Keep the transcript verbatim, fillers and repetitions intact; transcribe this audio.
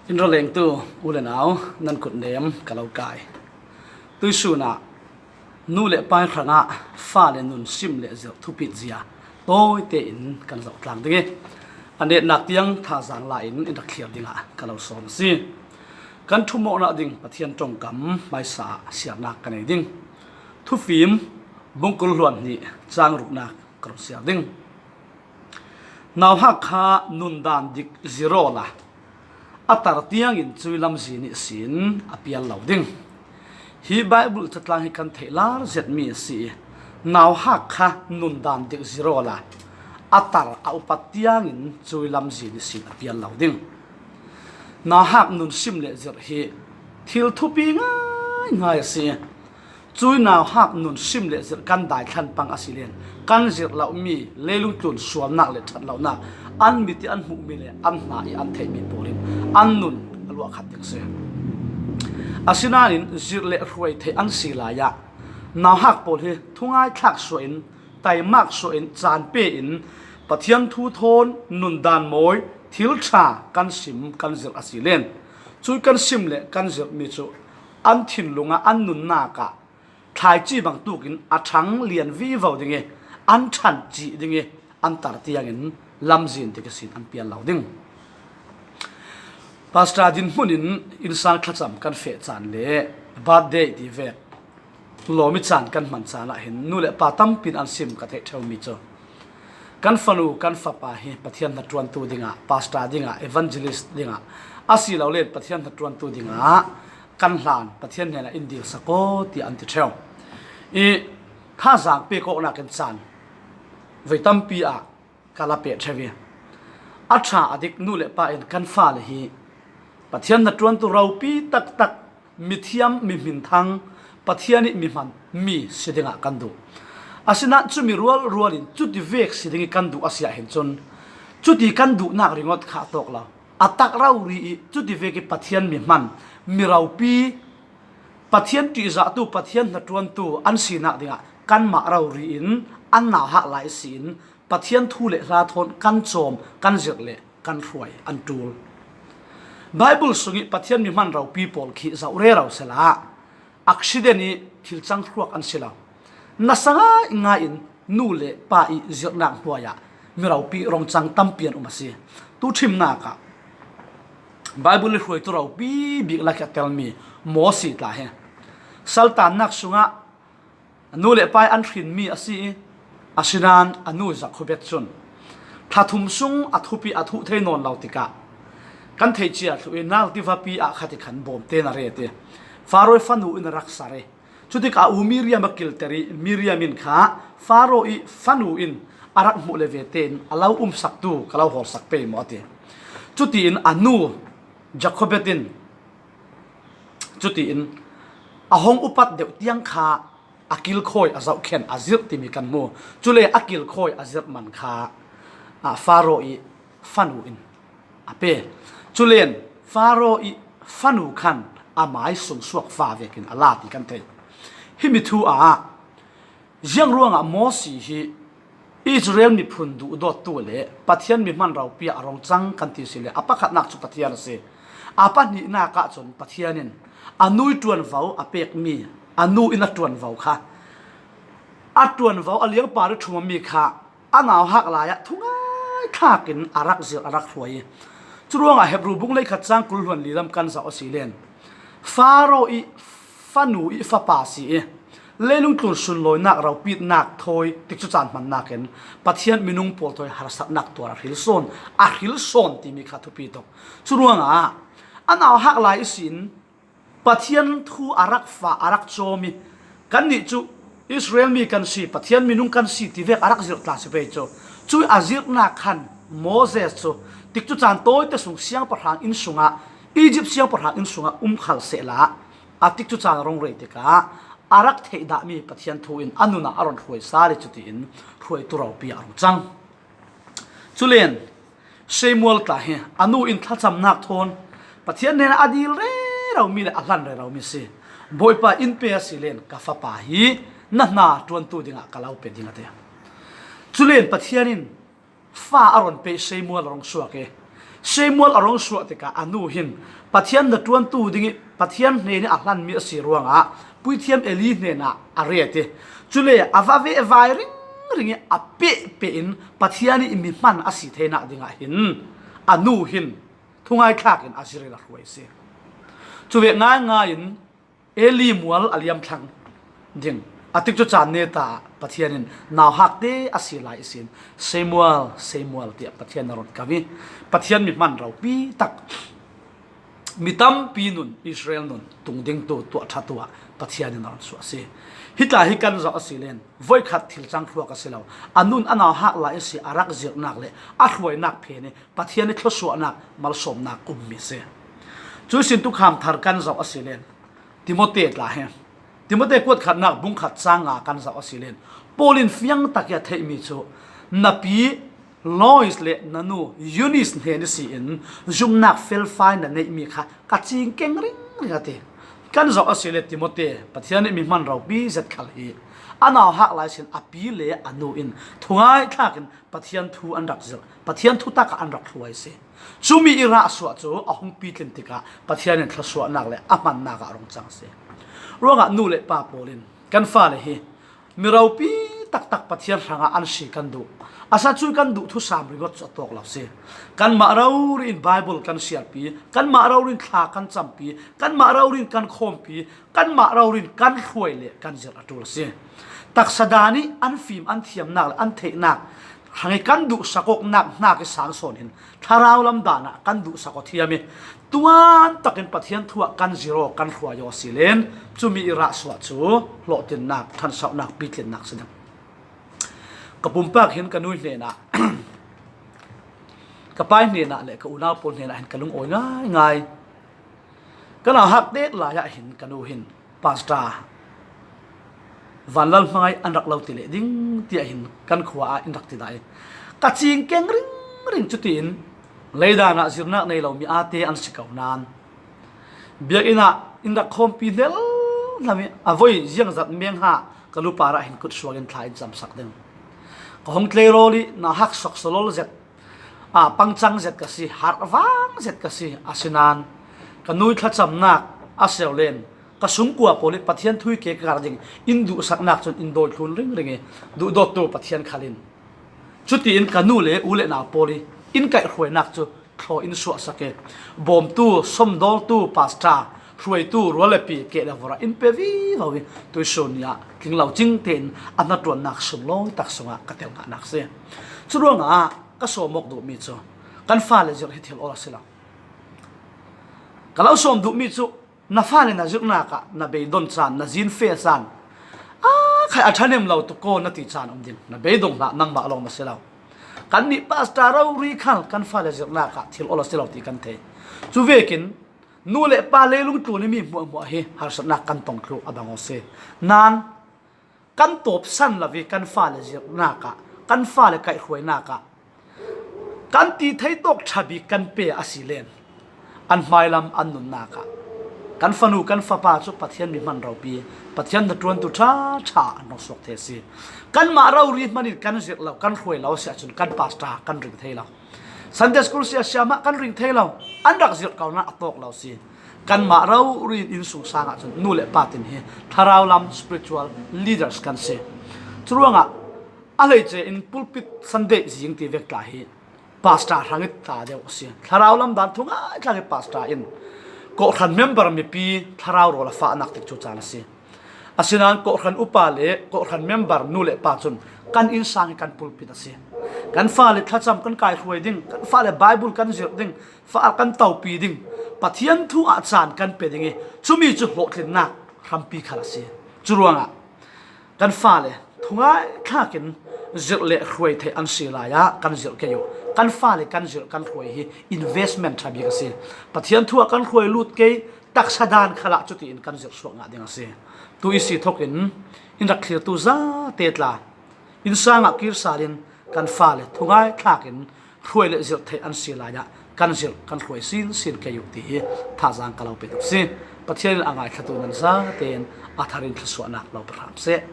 In ra lengtu u le nau, nan kut nem ka lo kai. Tuisunah nu le pai hrangah fa le nun sim le zirh thupit zia tawite in kan zoh tlang ding i, a netnak tiang thazang la in in rak thliar dingah ka lo sawm a si. Kan thumawkna ding Pathian ṭongkam hmaisa siarnak ka nei ding. Thufim bung kul hluan hnih chang ruknak ka rung siar ding. Nauhak kha nundan dik zir awla a tar tiangin cui lamzin ihsin a pial lo ding. Hi Bible catlang hi kan theih lar zetmi a si i, nauhak kha nundan dik zir awla a tar a upat tiangin cui lamzin ihsin a pial lo ding. Nauhak nun sim le zirh hi thil thupi ngaingai a si i, cui nauhak nun sim le zirh kan daithlan pang a si len, kan zirh loh mi leilung tlun sualnak le ṭhat lonak an mit i an hmuh mi le an hna i an theih mi pawl in an nun a luah khat ding si. Asinain zirh le hruai theih an si lai ah nauhak pawl hi thungai thlak suah in, taimak suah in, caan pe in, Pathian thu thawn nundan mawi thil ṭha kan sim kan zirh a si len, cui kan sim le kan zirh mi cu an thinlung ah an nunnak ah thlaici bangtuk in a ṭhang lian vivo ding i, an ṭhan cih ding i, an tar tiangin lamzin dik ihsin an pial lo ding. Pastor dinhmun in innsang thlacam kan feh caan le birthday ti vek lawm i caan kan hman caan ah hin nu le pa tampi in an sim ka theih ṭheu mi cu kan fanu kan fapa hi Pathian hnaṭuantu dingah, pastor dingah, evangelist dingah a si lo len Pathian hnaṭuantu dingah kan hlan Pathian hnenah in dil sak aw tiah an ti ṭheu. I thazang pek awknak in caan voi tampi ah ka la peh ṭheu i, a ṭha a dik nu le pa in kan fale hi Pathian hnaṭuantu ropi taktak, mithiam, mi hminthang, Pathian i mi hman mi si dingah kan duh. Asinain cumi rualrual in cuti vek si ding i kan duh a si ah hin cun, cuti kan duhnak ringawt kha a tawk lo. A tak rori i cuti vek i Pathian mi hman, mi ropi, Pathian ṭihzahtu, Pathian hnaṭuantu an sinak dingah kanmah rori in an nauhak lai si in Pathian thu le hla thawn kan cawm, kan zirh le kan hruai an ṭul. Bible sung i Pathian mi hman ropi pawl khi zoh rero sehla accident i thil cang hruak an si lo. Nasa ngaingai in nu le pa i zirhnak hnuai ah mi ropi rong cang tampi an um a si. Tu ṭhimnak ah Bible i hruaitu ropi bik lakah telmi Mosi tla hi saltannak sungah a nu le pa i an hrinmi a si i, asinain a nu Jochebed cun thla thum sung a thupi a thuh thei nawn lo tikah kan theih cia thluh i Nile Tiva pi ah khat i khan bawm tein a ret i Faro i fanu in a rak sar i, cutikah a u Miriam a kilter i Miriam in kha Faro i fanu in a rak hmuh le ve tein a lo umsaktu ka lo hawlsak pei maw a ti. Cutiin a nu Jochebed in cutiin a hong upat deuh tiang kha a kilkhawi a zohkhen a zirh timi kan hmu. Cule a kilkhawi a zirh man kha, ah, Faro i fanu in a pe. Culen Faro i fanu khan a mai sungsuak fa vekin a la ti kan thei. Himi thu ah ziang ruangah Mosi hi Israel miphun duhdawttu le Pathian mi hman ropi ah a rong cang kan ti si le a pakhatnak cu Pathian a si. A pahnihnak ah cun Pathian in a nu i ṭuanvo a pekmi, a nu in a ṭuanvo kha, a ṭuanvo a liangpar i ṭhumami kha a nauhak lai ah thungai thlak in a rak zirh, a rak hruai i, curuangah Hebru bung leikhat cang kul hluan li lam kan zoh a si len Faro i fanu i fapa si i, leilung tlun sunlawinak ropitnak thawi tikcu caan hmannak in Pathian minung pawl thawi harsatnak tuar a hril sawn, a hril sawn timi kha thupi tuk. Curuangah a nauhak lai ihsin Pathian thu a rak fa, a rak cawm i, kannih cu Israel mi kan si, Pathian minung kan si ti vek a rak zirh tla si pei cu. Cui a zirhnak khan Moses cu tikcu caan tawite sung siangpahrang inn sungah, Egypt siangpahrang inn sungah um khal sehla a tikcu caan a rung rei tikah a rak theih dahmi Pathian thu in a nun ah a run hruai sal i cutiin hruaitu ropi a rung cang. Culen Samuel tla hi a nu in thlacamnak thawn Pathian hnenah a dil rero mi le a hlan rero mi si. Bawipa, in pe a si len ka fapa hi na hna ṭuantu dingah ka lo pe ding a ti. Culen Pathian in fa a run pe Samuel a rung suak i Samuel a rung suah tikah a nu hin Pathian hnaṭuantu ding ih Pathian hnenih a hlanmi a si ruangah puithiam Eli hnenah a ret ih, cule a va veh vai ringring ih a pehpeh in Pathian ih mi hman a si theinak dingah hin a nu hin thungaithlak in a zir in a hruai si. Cuvek ngaingai in Eli mual a liamthlang ding a tikcu caan neta ah Pathian in nauhakte a si lai ihsin Samuel, Samuel tiah Pathian a run ko ih Pathian mi hman ropi tak, mi tampi nun, Israel nun tung dingtu tuah ṭhatu ah Pathian in a run suah a si. Hita hi kan zoh a si len voikhat thil cang thluak a si lo. A nun a nauhak lai ihsi a rak zirhnak le a hruainak phen ih Pathian ih thluasuahnak, malsawmnak ummi a si. Cuih sin Thukham Thar kan zoh a si len Timote tla hi, Timote kuat khatnak bung khat cang nga kan zoh a si len Paul in fiang tak ih a theihmi cu na pi Lois le na nu Eunice hnen ihsin zumnak felfai na neihmi kha ka cingkeng ringring a ti. Kan zoh a si le Timote Pathian ih mi hman ropi zet khal hi a nauhak lai sin a pi le a nu in thungaithlak in Pathian thu an rak zirh, Pathian thutak ah an rak hruai si. Cumi ih rahsuah cu a hung pitlin tikah Pathian in thluasuahnak le a hmannak ah a rung cang si. Ruangah nu le pa pawl in kan fale hi mi ropi taktak Pathian hrangah an si kan duh. A sa cu kan duh thusam ringawt cu a tawk lo si. Kanmah rori in Bible kan siarpi, kanmah rori in thla kan campi, kanmah rori in kan khawmpi, kanmah rori in kan hruai le kan zirh a ṭul a si. Taksa dan ih an fim, an thiamnak le an theihnak hrang ih kan duhsak awknak hnak ih sang sawn hin thlarau lam dan ah kan duhsak aw thiam ih tuan takin Pathian thu ah kan zir aw, kan hruai aw a si len cumi ih rahsuah cu hlawhtlinnak, ṭhansauhnak, pitlinnak si ding. Ka pumpak hin ka nu hnenah, ka pa hnenah le ka unau pawl hnenah hin ka lungawi ngaingai. Ka nauhak tek lai ah hin ka nu hin Pastor Vanlal hmangai an rak lo ti leh ding tiah hin kan khua ah in rak ti dah ih ka cingkeng ringring. Cutiin leidan ah zirnak nei lomi aate an si ko nain biakinn ah in rak khawmpi hnelhnam ih a voi ziangzat mengha ka lu parah hin kutsuak in thla in camsak ding. Ka hung tlei rawl ih nauhak soksolol zet, aa, pangcang zet ka si, harhvang zet ka si. Asinain ka nu ih thlacamnak a si lo len ka sungkua pawl ih Pathian thu ih ke ka kar ding in duhsaknak cun in dawi thlun ringring ih duhdawttu Pathian khal in, cutiin ka nu le u le nau pawl ih in kaihhruainak cu thlaw in suahsak ih, bawmtu, sawmdawltu, pastor, hruaitu, rualepi, keh le vorh ah in pe vivo ih tuihsun ni ah tling lo cing tein a hnaṭuannak sunglawi tak sungah ka tel ngahnak si. Curuangah ka sawm awk duhmi cu kan fale zirh hi thil awl a si lo. Ka lo sawm duhmi cu na fale na zirhnak ah na beidon caan, na zinfe caan, aa, khai a ṭhahnem lo tuk ko na ti caan um ding, na beidong hlah nangmah lawng na si lo. Kannih pastor rori khal kan fale zirhnak ah thil awl a si lo ti kan thei. Cuvekin nu le pa leilung tlun ih mi hmuahhmuah hi harsatnak kan tong thluh a bang aw si. Nain kan tawpsan lo ih kan fale zirhnak ah, kan fale kaihhruainak ah kan ti thei tawk ṭha bik kan pe a si len an hmailam an nunnak ah kan fanu kan fapa cu Pathian mi hman ropi, Pathian hnaṭuantu ṭha ṭha an rak suak thei a si. Kanmah rori hman in kan zirh lo, kan hruai lo a si ahcun kan pastor kan ring thei lo. Sunday school siasia mah kan ring thei lo, an rak zirh ko nain a tawk lo si. Kanmah rori in innsungsang ahcun nu le pa tin hi thlarau lam spiritual leaders kan si. Curuangah a hleice in pulpit Sunday zing ti vek tla hi pastor hrang ih ta deuh a si. Thlarau lam dan thungaithlak ih pastor in kawhhran member mipi thlarau rawl a fahnak tikcu caan a si. Asinain kawhhran upa le kawhhran member nu le pa cun kan innsang hi kan pulpit a si. Kan fale thlacam kan kaihhruai ding, kan fale Bible kan zirh ding, fale kan topi ding, Pathian thu ah caan kan pe ding ih cumi cu hlawhtlinnak hrampi khal a si. Curuangah kan fale thungaithlak in zirh le hruai theih an si lai ah kan zirh kei uh. Kan fale kan zirh kan hruai hi investment ṭha bik a si. Pathian thu ah kan hruai lut kei, taksa dan khalah cutiin kan zirh suak ngah ding a si. Tu ih si thokin in rak thlirtu zate tla innsang ah kir sal in kan fale thungaithlak in hruai le zirh theih an si lai ah kan zirh kan hruai sinsin kei uh ti hi thazaang ka lo pe tuk si. Pathian in a ngaithlatu nan zate in a thar in thluasuahnak lo pe hram seh.